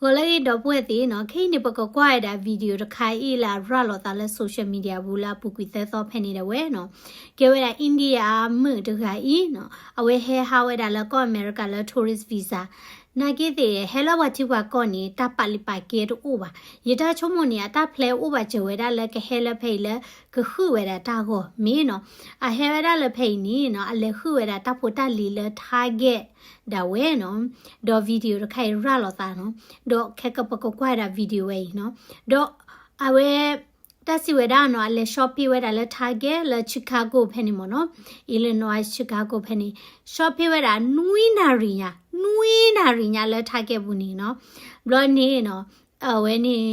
ဂီၤလၢအဂ့ၤ ဒီပုၢ်ဝဲၢ်သ့ၣ်နီၤ, ခဲအံၤန့ၣ် ပကကွၢ်ဝဲဒၣ် video တခါအံၤလၢအရၤလီၤသးလၢ social media ပူၤလၢအပူၤကွံာ်သၢသီဖဲန့ၣ်ဒၣ်ဝဲနီၤ, ကဲဝဲဒၣ် India အမုၣ်တဂၤအံၤနီၤ, အဝဲဟဲဟးဝဲဒၣ်လၢကီၢ်အမဲရကၤလၢ tourist visa, နာ်က့သ့ၣ် ဟဲလၢပှၤထံပှၤကီၢ်န့ၣ် တၢ်ပာ်လုၢ်ပာ်ကဲတအိၣ်ဘၣ်. ယတၢ်ဆိကမိၣ်န့ၣ် အတၢ်ဖျဲအိၣ်ဘၣ်စၢၤဝဲဒၣ်လၢကဟဲလၢဖဲအံၤလၢ ကဃုဝဲဒၣ်တၢ်ဂီၤမ့ၢ်နီၤ, အဟဲဝဲဒၣ်လၢဖဲအံၤန့ၣ်နီၤ, အလဲၤဃုဝဲဒၣ်တၢ်ဖိတၢ်လံၤလၢ Target ဒၣ်ဝဲနီၤ, ဒီး video တခါအံၤရၤလီၤသးနီၤ, ဒီးခဲကပကကွၢ်ဝဲဒၣ် video ဝဲအံၤနီၤ, ဒီးအဝဲ တၢ်စံးဝဲဒၣ်နီၤ, အလဲၤ shopping ဝဲဒၣ်လၢ Target လၢ Chicago ဖဲန့ၣ်မ့ၢ်နီၤ, Illinois Chicago ဖဲန့ၣ်, shopping ဝဲဒၣ်နွံနၣ်ရံၣ်ညါ, နွံနၣ်ရံၣ်ညါလၢ Target ပူၤန့ၣ်နီၤ, ဘျီန့ၣ်နီၤ, အဝဲန့ၣ်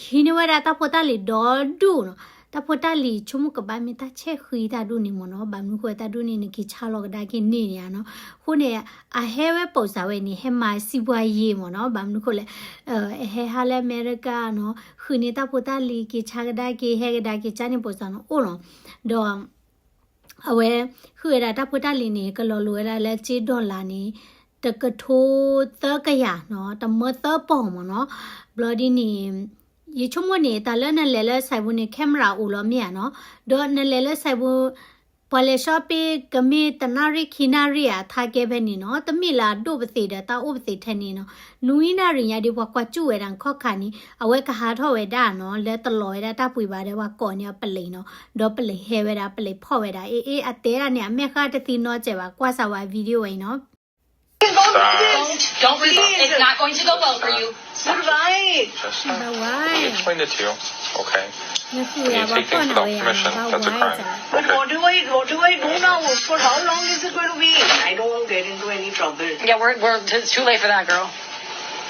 ဟံးန့ၢ်ဝဲဒၣ်တၢ်ဖိတၢ်လံၤဒီဒူၣ်နီၤ, တၢ်ဖိတၢ်လံၤဆိကမိၣ်ကဘၣ်မ့ၢ်တၢ်ဆဲးဃံတၢ်ဒူၣ်န့ၣ်မ့ၢ်နီၤ, ဘၣ်မနုၤဃိတၢ်ဒူၣ်န့ၣ် နက့ၤဆါလီၤကဒါက့ၤန့ၢ်န့ၣ်ဧါနီၤ, အဃိန့ၣ် အဟဲဝဲပိာ်စးဝဲန့ၣ် ဟဲမၤစံးပှၤယံာ်မ့ၢ်နီၤ, ဘၣ်မနုၤဃိလဲၣ်, ဟဲဟးလၢအမဲရကၤနီၤ, ဃုန့ၢ်တၢ်ဖိတၢ်လံၤ က့ၤဆါကဒါက့ၤ ဟဲကဒါက့ၤ ကန့ၣ်ပိာ်စးနီၤ အိၣ်လီၤ, ဒီး အဝဲ ဃုဝဲဒၣ်တၢ်ဖိတၢ်လံၤန့ၣ် ကလီၤလိၤဝဲဒၣ်လၢကၠ့ dollar န့ၣ် တကထိသၢကယၤနီၤ, တမၢသၢပီၢ်မ့ၢ်နီၤ, ဘျီဒ်န့ၣ် ယဆိကမိၣ်န့ၣ် တၢ်လၢနလဲၤလၢ site ပူၤန့ၣ် camera အိၣ်လီၤမ့ၢ်ဧါနီၤ, ဒီးနလဲၤလၢ site ပူၤ ပှၤလဲၤ shopping ကမ့ၢ်တနၣ်ရံၣ်ခံနၣ်ရံၣ်ဧါ Target ဖဲန့ၣ်နီၤ, တမ့ၢ်လၢအဒိၣ်ပသ့ၣ်ဒီးတၢ်အိၣ်ပသ့ၣ်ထဲန့ၣ်နီၤ, နွံနၣ်ရံၣ်ညါဒီး ပှၤကွၢ်ကၠူၣ်ဝဲဒၣ်နခီၣ်ခါန့ၣ် အဝဲကဟးထီၣ်ဝဲဒၣ်နီၤ, လၢတလီၤဝဲဒၣ်တၢ်ပှ့ၤဘၣ်ဒီး ပှၤကိးန့ၢ်အီၤပလံးနီၤ, ဒီးပလံးဟဲဝဲဒၣ် ပလံးဖီၣ်ဝဲဒၣ်, အ့ အ့ အတဲဒၣ်န့ၣ် အမဲာ်ဃၢ်တသံနီတစဲးဘၣ်, ကွၢ်စးဝဲ video ဝဲအံၤနီၤ. Don't, don't, don't, don't, it's not going to go well for you. Goodbye. Just, let me explain it to you, okay? When you take things without permission, that's a crime. But what do I, what do I do now? For how long is it going to be? I don't want to get into any trouble. Yeah, we're, we're, it's too late for that, girl.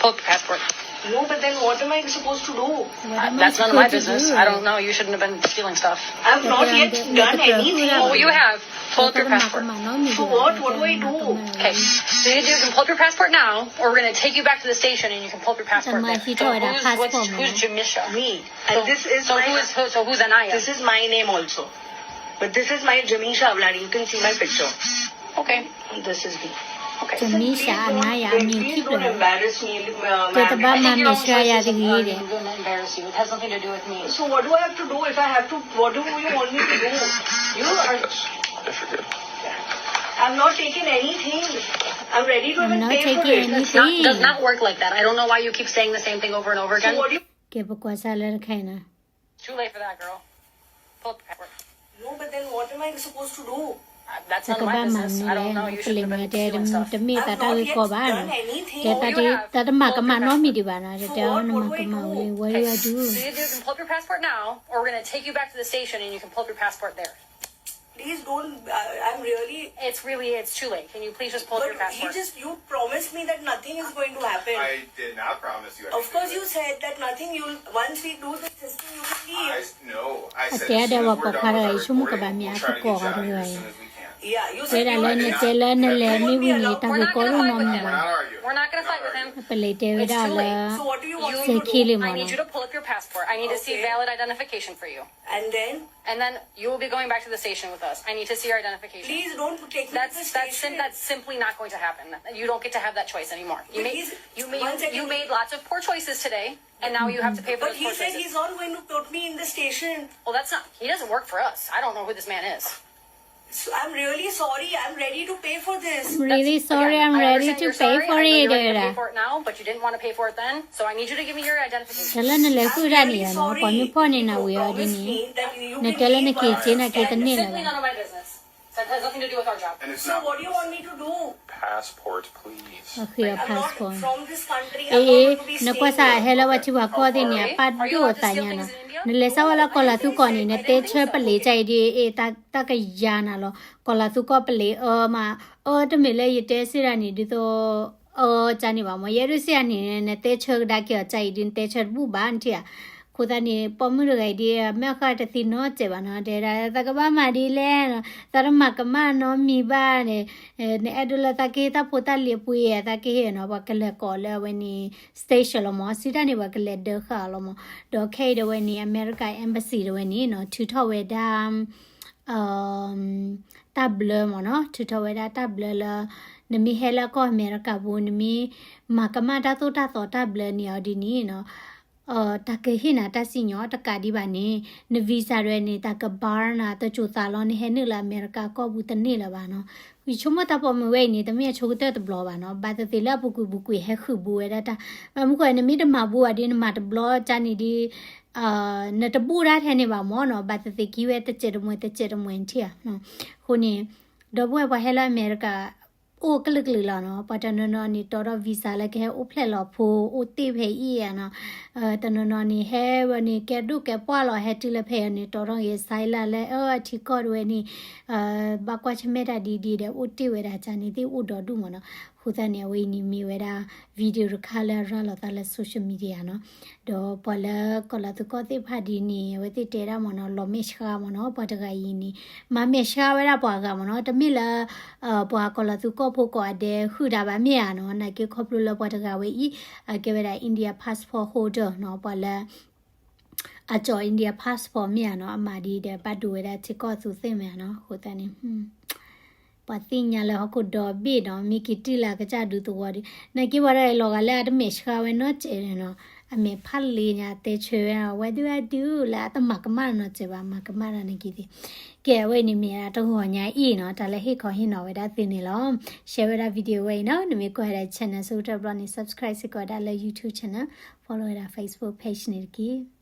Pull up your passport. No, but then what am I supposed to do? Uh, that's none of my business. I don't know. You shouldn't have been stealing stuff. I've not yet done anything. Oh, you have. Pull up your passport. For what? What do I do? Okay. So you can pull up your passport now, or we're gonna take you back to the station and you can pull up your passport there. So who's, what's, who's Jamisha? Me. And this is, so who is, who, so who's Anaya? This is my name also. But this is my Jamisha Avlani. You can see my picture. Okay. This is me. Okay. Jamisha Anaya အမံၤခံဖျၢၣ်, ကဲတဘၣ်မၤမဲာ်ဆှးယၤတဂ့ၤဒဲး. It has nothing to do with me. So what do I have to do if I have to? What do you want me to do? You are. Yes, yes, you're good. I've not taken anything. I'm ready to even pay for it. It's not, does not work like that. I don't know why you keep saying the same thing over and over again. So what do you ကဲပကွၢ်စၢ်လၢတခါအံၤနီၤ. Too late for that, girl. Pull up your passport. No, but then what am I supposed to do? Uh, that's none of my business. I don't know. You shouldn't have been stealing stuff. တကဘၣ်မၤမနုၤလဲၣ်နီၤ, ပလံးမ့ၢ်တဲတမ့ၢ်သးတၢ်ဂ့ၢ်ကီဘၣ်နီၤ, တဲတၢ်တ တၢ်တမၤကမၣ်နီတမံၤဒံးဘၣ်နီၤ, တဲတၢ်နမၤကမၣ်ဝဲလၢ what do you do? Okay, so you can pull up your passport now, or we're gonna take you back to the station and you can pull up your passport there. Please don't, I, I'm really. It's really, it's too late. Can you please just pull up your passport? But you just, you promised me that nothing is going to happen. I did not promise you anything. Of course you said that nothing, you'll, once we do the system, you will leave. I s-, no, I said as soon as we're done with our recording, we'll try to get you out of here as soon as we can. Yeah, you said you were. တဲဒၣ်လၢနတဲလၢနလဲၤမ့ၢ်ဝံၤန့ၣ် တၢ်ဂ့ၢ်ကီဒိၣ်နီတမံၤဘၣ်. We're not gonna fight with him. We're not gonna fight with him. ပလံးတဲဝဲဒၣ်လၢ So what do you want me to do? စဲးခံလံမ့ၢ်နီၤ. I need you to pull up your passport. I need to see valid identification for you. And then? And then you will be going back to the station with us. I need to see your identification. Please don't take me to the station. That's, that's sim-, that's simply not going to happen. You don't get to have that choice anymore. You made, you made, you made lots of poor choices today, and now you have to pay for those poor choices. But he said he's not going to put me in the station. Well, that's not, he doesn't work for us. I don't know who this man is. So, I'm really sorry. I'm ready to pay for this. I'm really sorry. I'm ready to pay for it. I know you're ready to pay for it now, but you didn't want to pay for it then. So I need you to give me your identification. တၢ်လၢနလဲၤဃုဒၣ်န့ၣ်နီၤ, ပှၤမ့ၢ်ဖီၣ်န့ၢ်နၤဝံၤအီၤဒ်န့ၣ်, နတဲလၢနက့ၤက့ၤ နက့ၤတန့ၢ်လၢၤဘၣ်. That's simply none of my business. That has nothing to do with our job. And it's not. So what do you want me to do? Passport, please. အဃ့အီၤ passport. အ့ နကွၢ်စၢ်ဟဲလၢပှၤထံပှၤကီၢ်သ့ၣ်န့ၣ် အပၢ်ဒိၣ်အသးညါနီၤ, နလဲၤစၢ်ဝဲလၢကီၢ်လၤသူကီၢ်န့ၣ် နတဲဆၢပလံးကါအံၤဒ်အ့ၣ် တၢ်ကယၤနၤလီၤ, ကီၢ်လၤသူကီၢ်ပလံးအၢမး, အၢတမ့ၢ်လၢယတဲစ့ၢ်ဒၣ်န့ၣ် ဒ်သိး အၢကန့ၣ်ဘၣ်မး, ယအဲၣ်ဒိးစ့ၢ်ဒၣ်န့ၣ် နတဲဆၢကဒါက့ၤအီၤကါအံၤဒ် နတဲဆၢတဘူၣ်ဘၣ်နထံၣ်ဧါ. အဃိသတးန့ၣ် ပိာ်မုၣ်တဂၤအံၤဒ် မဲာ်ဃၢ်တသံနီတစဲးဘၣ်နီၤ, တဲဒၣ် သးကဘၣ်မၤဒ်လဲၣ်, သးတမၤကမၣ်နီတမံၤဘၣ်န့ၣ်, နအဲၣ်ဒိးလၢသးကဟ့ၣ်တၢ်ဖိတၢ်လံၤအပှ့ၤ သးကဟ့ၣ်နီၤ, ပှၤကလဲၤကိးလၢအဝဲန့ၣ် station လီၤမး, စံးတၢ်န့ၣ် ပှၤကလဲၤဒၢဃာ်အီၤလီၤမး, ဒီးခဲအံၤဒၣ်ဝဲန့ၣ် America Embassy ဒၣ်ဝဲန့ၣ်နီၤ ထုးထီၣ်ဝဲဒၣ် တၢ်ဘျၢမးနီၤ, ထုးထီၣ်ဝဲဒၣ်တၢ်ဘျၢလၢ နမ့ၢ်ဟဲလၢကီၢ်အမဲရကၤပူၤ နမ့ၢ်မၤကမၣ်တၢ်သိၣ်တၢ်သီတၢ်ဘျၢန့ၣ်အီၤဒ်န့ၣ်နီၤ တၢ်ကဟ့ၣ်နၤတၢ်စံၣ်ညီၣ်တကးဒံးဘၣ်န့ၣ် န visa ဒ်ဝဲန့ၣ် တၢ်က bar နၤ တစိၤသးလီၤ နဟဲနုာ်လၢအမဲရကၤကီၢ်ပူၤတန့ၢ်လၢၤဘၣ်နီၤ. ယဆိကမိၣ်တၢ်ပိာ်မုၣ်ဝဲအံၤန့ၣ် တမ့ၢ်အဆိကတၢၢ်တဘျီဘၣ်နီၤ ဘၣ်သ့ၣ်သ့ၣ်လၢအပူၤကွံာ်ပူၤကွံာ်ဟဲဃုာ်ဘူးဝဲဒၣ်တၢ် ဘၣ်မနုၤဃိ နမ့ၢ်တမၤဘူးဘၣ်ဒီး နမၤတဘျီကန့ၣ်ဒီး နတဘူးဒၣ်ထဲန့ၣ်ဘၣ်မ့ၢ်နီၤ ဘၣ်သ့ၣ်သ့ၣ်ကဟံးဝဲတစဲးတမှဲၤတစဲးတမှဲၤထံၣ်ဧါ. အဃိန့ၣ် ဒီပုၢ်ဝဲၢ်ပှၤဟဲလၢအမဲရကၤ အိၣ်ကလုာ်ကလုာ်လီၤနီၤ ပှၤတနီၤနီၤန့ၣ် တီထီၣ် visa လၢကဟဲအိၣ်ဖျဲၣ်လီၤဖိ အိၣ်တ့ၢ်ဖဲအံၤဧါနီၤ တနီၤနီၤန့ၣ် ဟဲဝဲန့ၣ် ကဲဒိၣ်ကဲပှၢ်လီၤ ဟဲတုၤလၢဖဲအံၤန့ၣ် တီထီၣ်က့ၤ asylum လၢအထံကီၢ်ဒ်ဝဲန့ၣ် ဘၣ်ကွၢ်ဆၢၣ်မဲာ်တၢ်ဒ်ဒ်ဒီး အိၣ်တ့ၢ်ဝဲဒၣ်ကန့ၣ်သ့ၣ်အိၣ်ဒီဒူၣ်မ့ၢ်နီၤ. အဃိသတးန့ၣ် အဝဲအံၤန့ၣ်မ့ၢ်ဝဲဒၣ် video တခါလၢအရၤလီၤသးလၢ social media နီၤ ဒီးပှၤလၢကီၢ်လီၤသူကီၢ်သ့ၣ်တဖၣ်ဒ်န့ၣ် အဝဲသ့ၣ်တဲဒၣ်မ့ၢ်နီၤ လီၤမဲာ်ဆှးမ့ၢ်နီၤ ပှၤတဂၤအံၤန့ၣ် မၤမဲာ်ဆှးဝဲဒၣ်ပှၤအဂၤမ့ၢ်နီၤ တမ့ၢ်လၢ ပှၤကီၢ်လီၤသူကီၢ်ဖိကိးဂၤဒဲးဃုာ်တၢ်ဘၣ်မ့ၢ်ဧါနီၤ နာ်က့ခီဖျိလၢပှၤတဂၤဝဲအံၤ အကဲဝဲဒၣ် India passport holder နီၤ ပှၤလၢ အကၠီ India passport မ့ၢ်ဧါနီၤ အမၤဒ်ဒီး ဘၣ်ဒိဝဲဒၣ်ထံကီၢ်သူးသ့ၣ်မ့ၢ်ဧါနီၤ အဃိသတးန့ၣ် ပှၤသ့ၣ်ညါလၢဟီၣ်ခိၣ်ဒီဘ့ၣ်နီၤ မ့ၢ်က့ၤတုၤလၢအကစၢ်ဒူသဝီဒီး နာ်က့ပှၤတဂၤအံၤလီၤဂာ်လၢအတမဲာ်ဆှးဝဲနီတစဲးန့ၣ်နီၤ အမဲာ်ဖးလ့ၤညါတဲဆၢဝဲ ဝဲဒုးဝဲဒုးလၢအတမၤကမၣ်နီတစဲးဘၣ် မၤကမၣ်တၢ်နာ်က့သ့ၣ် ကဲ အဝဲအံၤန့ၣ်မ့ၢ်ဒၣ်တဂီၤညါအံၤနီၤ တၢ်လၢဟ့ၣ်ခီဟ့ၣ်နီၤဝဲဒၣ်သုန့ၣ်လီၤ share ဝဲဒၣ် video ဝဲအံၤနီၤ နမ့ၢ်ကွၢ်ဝဲဒၣ် channel ဆိကတၢၢ်တဘျီန့ၣ် subscribe စ့ၢ်ကီးဝဲဒၣ်လၢ YouTube channel follow ဝဲဒၣ် Facebook page န့ၣ်တက့ၢ်